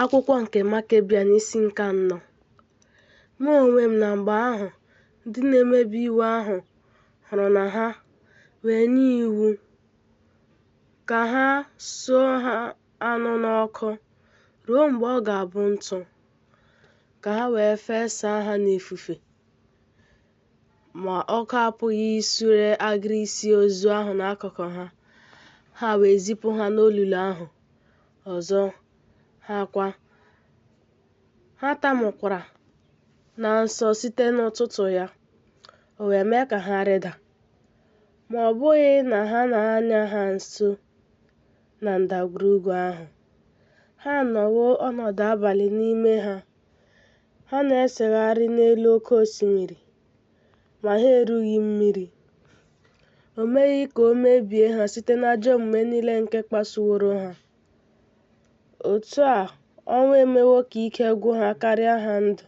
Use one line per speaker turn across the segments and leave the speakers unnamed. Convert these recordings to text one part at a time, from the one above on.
Akwụkwọ nke Makebian isi nke anọ. Mụ onwe m na mgbe ahụ ndị na-emebi iwu ahụ hụrụ na ha wee nye iwu ka ha suo ha anụ n'ọkụ ruo mgbe ọ ga-abụ ntụ, ka ha wee fesaa ha n'ifufe. Ma ọkụ apụghị isure agịrị isi ozu ahụ n'akụkụ ha, ha wee zipụ ha n'olulu ahụ. Ọzọ, ha kwa, ha tamukwara na nsọ site n'ụtụtụ ya, o wee mee ka ha rịda. Ma ọ bụghị na ha na-anya ha nso na ndagwurugwu ahụ. Ha anọwo ọnọdụ abalị n'ime ha, ha na-esegharị n'elu oke osimiri, ma ha erughị mmiri. O meghị ka o mebie ha site n'ajọ omume niile nke kpasuworo ha. Otu a ọnwụ emewo ka ike gwụ ha karịa ha ndụ,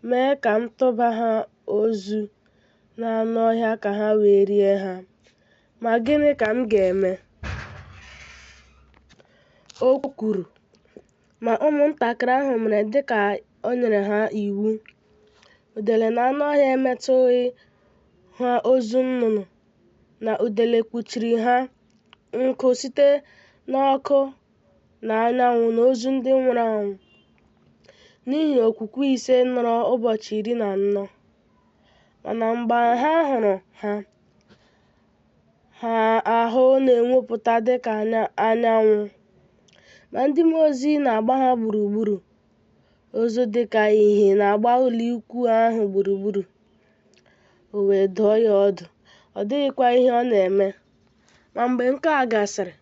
mee ka m tụba ha ozu na anụ ọhịa ka ha wee rie ha. Ma gịnị ka m ga-eme? O kwuru. Ma ụmụntakịrị ahụ mere dị ka o nyere ha iwu. Udele na anụ ọhịa emetụghị ha ozu nnụnụ na udele kpuchiri ha nkụ site n'ọkụ na anyanwụ na ozu ndị nwụrụ anwụ. N'ihi okwukwe ise nọrọ ụbọchị 14. Mana mgbe ha hụrụ ha, ha ahụ na-enwupụta dị ka anyanwụ, ma ndị mmụọ ozi na-agba ha gburugburu. Ozu dị ka ìhè na-agba ụlọikwuu ahụ gburugburu. O wee dụọ ya ọdụ, ọ dịghịkwa ihe ọ na-eme. Ma mgbe nke a gasịrị,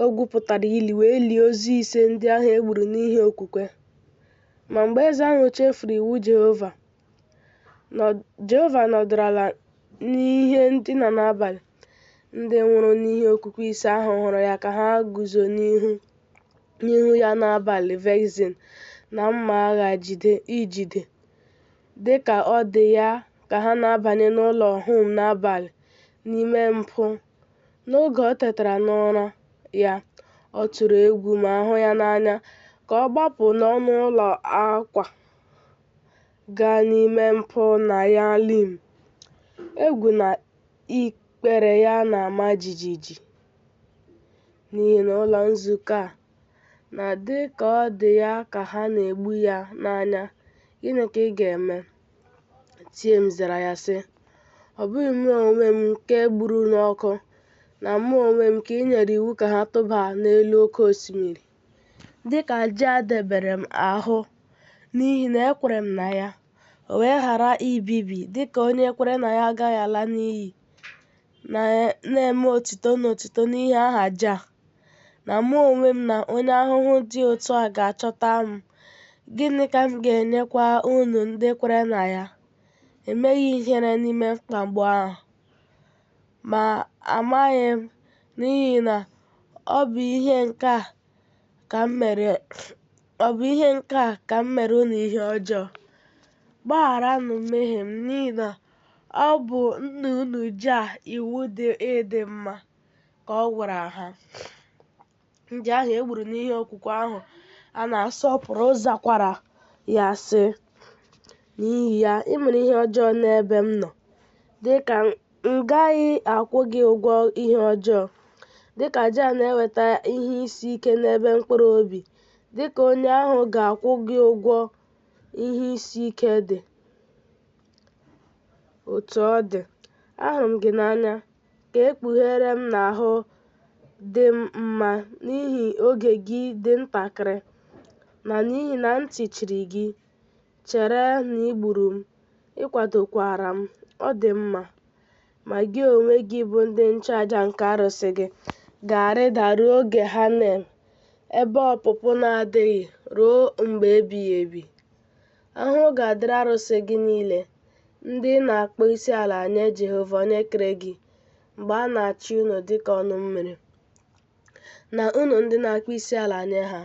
o gwupụtara ili wee lie ozu ise ndị ahụ e gburu n'ihi okwukwe. Ma mgbe eze ahụ chefuru iwu Jehova, Jehova nọdụrụ ala n'ihe ndina n'abalị. Ndị nwụrụ n'ihi okwukwe ise ahụ hụrụ ya ka ha guzo n'ihu ya n'abalị vexing na mma agha ijide, dị ka ọ dị ya ka ha na-abanye n'ụlọ hum n'abalị n'ime mpụ. N'oge o tetara n'ụra ya, ọ tụrụ egwu ma hụ ya n'anya ka ọ gbapụ n'ọnụ ụlọ akwa gaa n'ime mpụ na Yaalim. Egwu na ikpere ya na-ama jijiji n'ihi na ụlọ nzukọ a, na dị ka ọ dị ya ka ha na-egbu ya n'anya, gịnị ka ị ga-eme? Tiem zara ya sị, Ọ bụghị mụ onwe m nke gburu n'ọkụ, na mụ onwe m ka i nyere iwu ka ha tụba n'elu oke osimiri. Dị ka Jaa debere m ahụ n'ihi na ekwere m na ya, o wee ghara ibibi, dị ka onye kwere na ya agaghị ala n'iyi, na-eme otuto na otuto n'ihi aha Jaa, na mụ onwe m na onye ahụhụ dị otu a ga-achọta m, gịnị ka m ga-enyekwa unu ndị kwere na ya? Emeghị ihere n'ime mkpagbu ahụ. Ma amaghị m, n'ihi na ọ bụ ihe nke a ka m mere unu ihe ọjọọ. Gbagharanụ mmehie m, n'ihi na ọ bụ nna unu Jaa iwu dị ịdị mma, ka ọ gwara ha. Ndị ahụ e gburu n'ihi okwukwe ahụ a na-asọpụrụ zakwara ya sị, N'ihi ya, ị mere ihe ọjọọ n'ebe m nọ, dị ka m gaghị akwụ gị ụgwọ ihe ọjọọ, dị ka Jaa na-eweta ihe isi ike n'ebe mkpụrụ obi, dị ka onye ahụ ga-akwụ gị ụgwọ ihe isi ike dị. Otu ọ dị, ahụrụ m gị n'anya, ka e kpughere m n'ahụ dị m mma n'ihi oge gị dị ntakịrị, na n'ihi na ntị chiri gị, chere na ị gburu m, ị kwadokwara m, ọ dị mma. Ma gị onwe gị bụ ndị nchụaja nke arụsị gị, ga-arịda ruo Gehanem, ebe ọpụpụ na-adịghị, ruo mgbe ebighị ebi. Ahụhụ ga-adịrị arụsị gị niile, ndị ị na-akpọ isiala nye Jehova onye kere gị, mgbe a na-achị unu dịka ọnụ mmiri, na unu ndị na-akpọ isiala nye ha.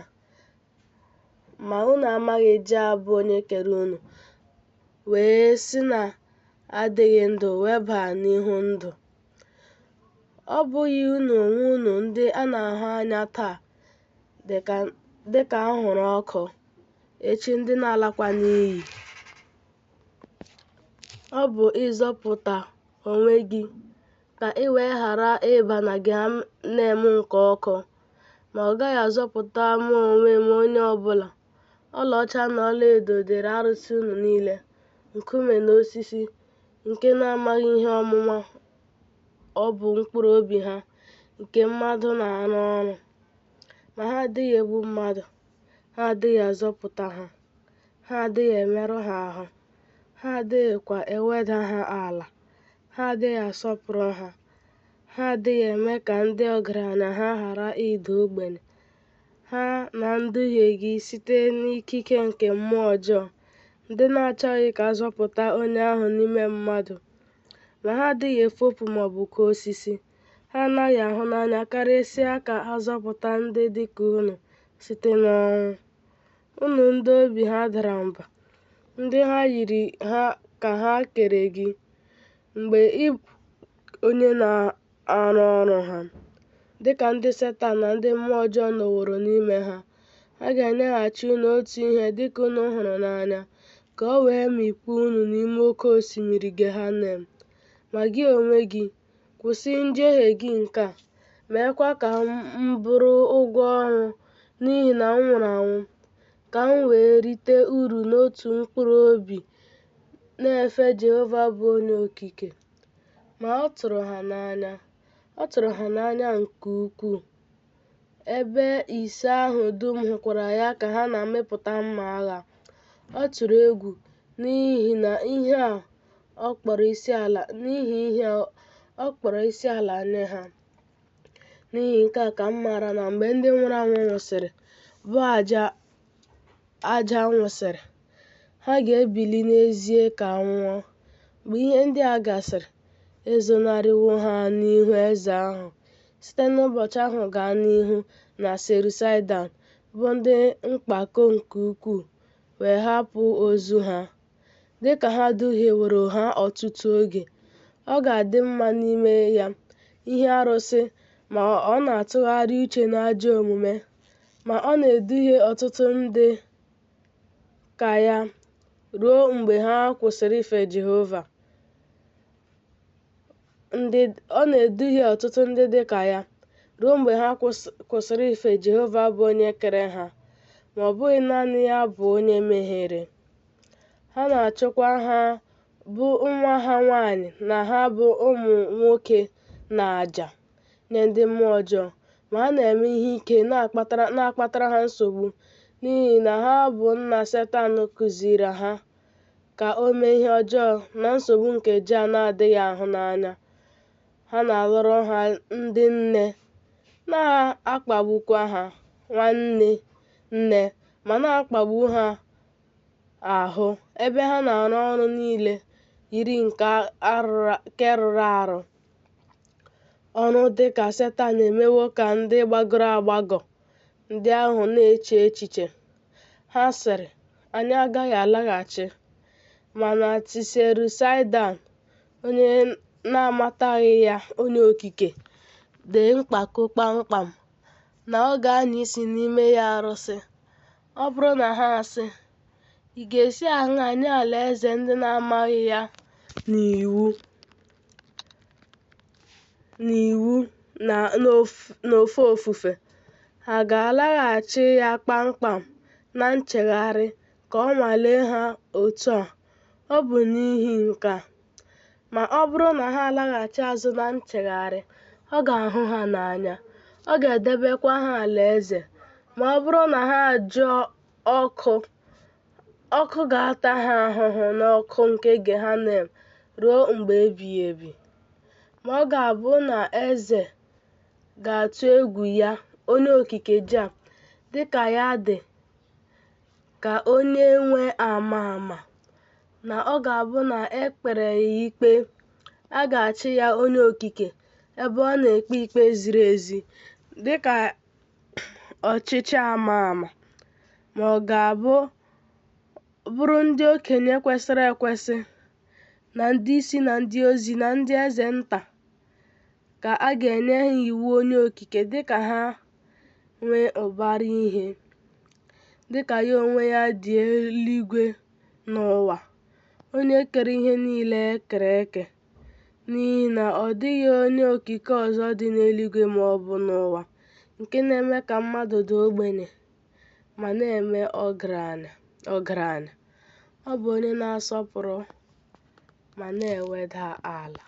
Ma unu amaghị Jaa bụ onye kere unu, wee si na adịghị ndụ weba n'ihu ndụ. Ọ bụghị unu onwe unu ndị a na-ahụ anya taa dị ka anwụrụ ọkụ, echi ndị na-alakwa n'iyi. Ọ bụ ịzọpụta onwe gị, ka ị wee ghara ịba na Gehenna nke ọkụ. Ma ọ gaghị azọpụta mụ onwe m onye ọ bụla. Ọlaọcha na ọlaedo dịrị arụsị unu niile, nkume na osisi, nke na-amaghị ihe ọmụma ọ bụ mkpụrụ obi ha nke mmadụ na-arụ ọrụ. Ma ha adịghị egbu mmadụ, ha adịghị azọpụta ha, ha adịghị emerụ ha ahụ, ha adịghịkwa eweda ha ala, ha adịghị asọpụrụ ha, ha adịghị eme ka ndị ọgaranya ha ghara ịda ogbenye. Ha na-eduhie gị site n'ikike nke mmụọ ọjọọ, ndị na-achọghị ka a zọpụta onye ahụ n'ime mmadụ. Ma ha adịghị efopụ ma ọ bụ kụọ osisi. Ha anaghị ahụ n'anya karịsịa ka a zọpụta ndị dị ka unu site n'ọnwụ. Unu ndị obi ha dara mba, ndị ha yiri ha ka ha kere gị, mgbe ị bụ onye na-arụ ọrụ ha. Dị ka ndị Setan na ndị mmụọ ọjọọ nọworo n'ime ha, ha ga-enyeghachi unu otu ihe dị ka unu hụrụ n'anya, ka o wee mikpuo unu n'ime oke osimiri Gehenna. Ma gị onwe gị, kwụsị njehie gị nke a, meekwa ka m bụrụ ụgwọ ọrụ n'ihi na m nwụrụ anwụ, ka m wee rite uru n'otu mkpụrụ obi na-efe Jehova bụ Onye Okike. Ma ọ tụrụ ha n'anya, ọ tụrụ ha n'anya nke ukwuu, ebe ise ahụ dum hụkwara ya ka ha na-amịpụta mma agha. Ọ tụrụ egwu n'ihi ihe a ọ kpọrọ isiala n'ihi ihe ọ kpọrọ isiala nye ha. N'ihi nke a ka m maara na mgbe ndị nwụrụ anwụ nwụsịrị, bụ aja aja nwụsịrị, ha ga-ebili n'ezie ka nwụọ. Mgbe ihe ndị a gasịrị, ezonarịwo ha n'ihu eze ahụ. Site n'ụbọchị ahụ gaa n'ihu na Seleucidan bụ ndị mpako nke ukwuu wee hapụ ozu ha, dị ka ha duhieworo ha ọtụtụ oge. Ọ ga-adị mma n'ime ya ihe arụsị ma ọ na-atụgharị uche n'ajọ omume, ma ọ na-eduhie ọtụtụ ndị ka ya ruo mgbe ha kwụsịrị ife Jehova. Ọ na-eduhie ọtụtụ ndị dị ka ya ruo mgbe ha kwụsịrị ife Jehova bụ onye kere ha, ma ọ bụghị naanị ya bụ onye mehiere. Ha na-achụkwa ha bụ nwa ha nwanyị na ha bụ ụmụ nwoke n'àjà nye ndị mmụọ ọjọọ, ma ha na-eme ihe ike na-akpatara ha nsogbu n'ihi na ha bụ nna Setan kụziiri ha ka o mee ihe ọjọọ na nsogbu nke Jaa na-adịghị ahụ n'anya. Ha na-alụrụ ha ndị nne, na-akpagbukwa ha nwanne nne ma na-akpagbu ha ahụ, ebe ha na-arụ ọrụ niile yiri nke rụrụ arụ. Ọrụ dị ka Setan emewo ka ndị gbagọrọ agbagọ ndị ahụ na-eche echiche. Ha sịrị, Anyị agaghị alaghachi. Mana Seleucidan, onye na-amataghị ya Onye Okike, dị mpako kpamkpam na ọ ga-anya isi n'ime ya arụsị. Ọ bụrụ na ha asị, Ị ga-esi aṅaa nye alaeze ndị na-amaghị ya n'iwu na n'ofe ofufe? Ha ga-alaghachi ya kpamkpam na nchegharị ka ọ nwalee ha otu a. Ọ bụ n'ihi nke a. Ma ọ bụrụ na ha alaghachi azụ na nchegharị, ọ ga-ahụ ha n'anya, ọ ga-edebekwa ha alaeze. Ma ọ bụrụ na ha ajụ ọkụ, ọkụ ga-ata ha ahụhụ n'ọkụ nke Gehenna ruo mgbe ebighị ebi. Ma ọ ga-abụ na eze ga-atụ egwu ya Onye Okike Jaa, dị ka ya dị ka onye nwe ama ama, na ọ ga-abụ na e kpere ya ikpe, a ga-achị ya Onye Okike ebe ọ na-ekpe ikpe ziri ezi, dị ka ọchịchị ama ama, ma ọ ga-abụ bụrụ ndị okenye kwesịrị ekwesị na ndị isi na ndị ozi na ndị eze nta ka a ga-enye ha iwu Onye Okike dị ka ha nwee ụbara ihe. dịka ya onwe ya dị eluigwe na ụwa, onye kere ihe niile e kere eke. N'ihi na ọ dịghị onye okike ọzọ dị n'eluigwe ma ọ bụ n'ụwa nke na-eme ka mmadụ daa ogbenye ma na-eme ọgaranya. Ọ bụ onye na-asọpụrụ ma na-eweda ala.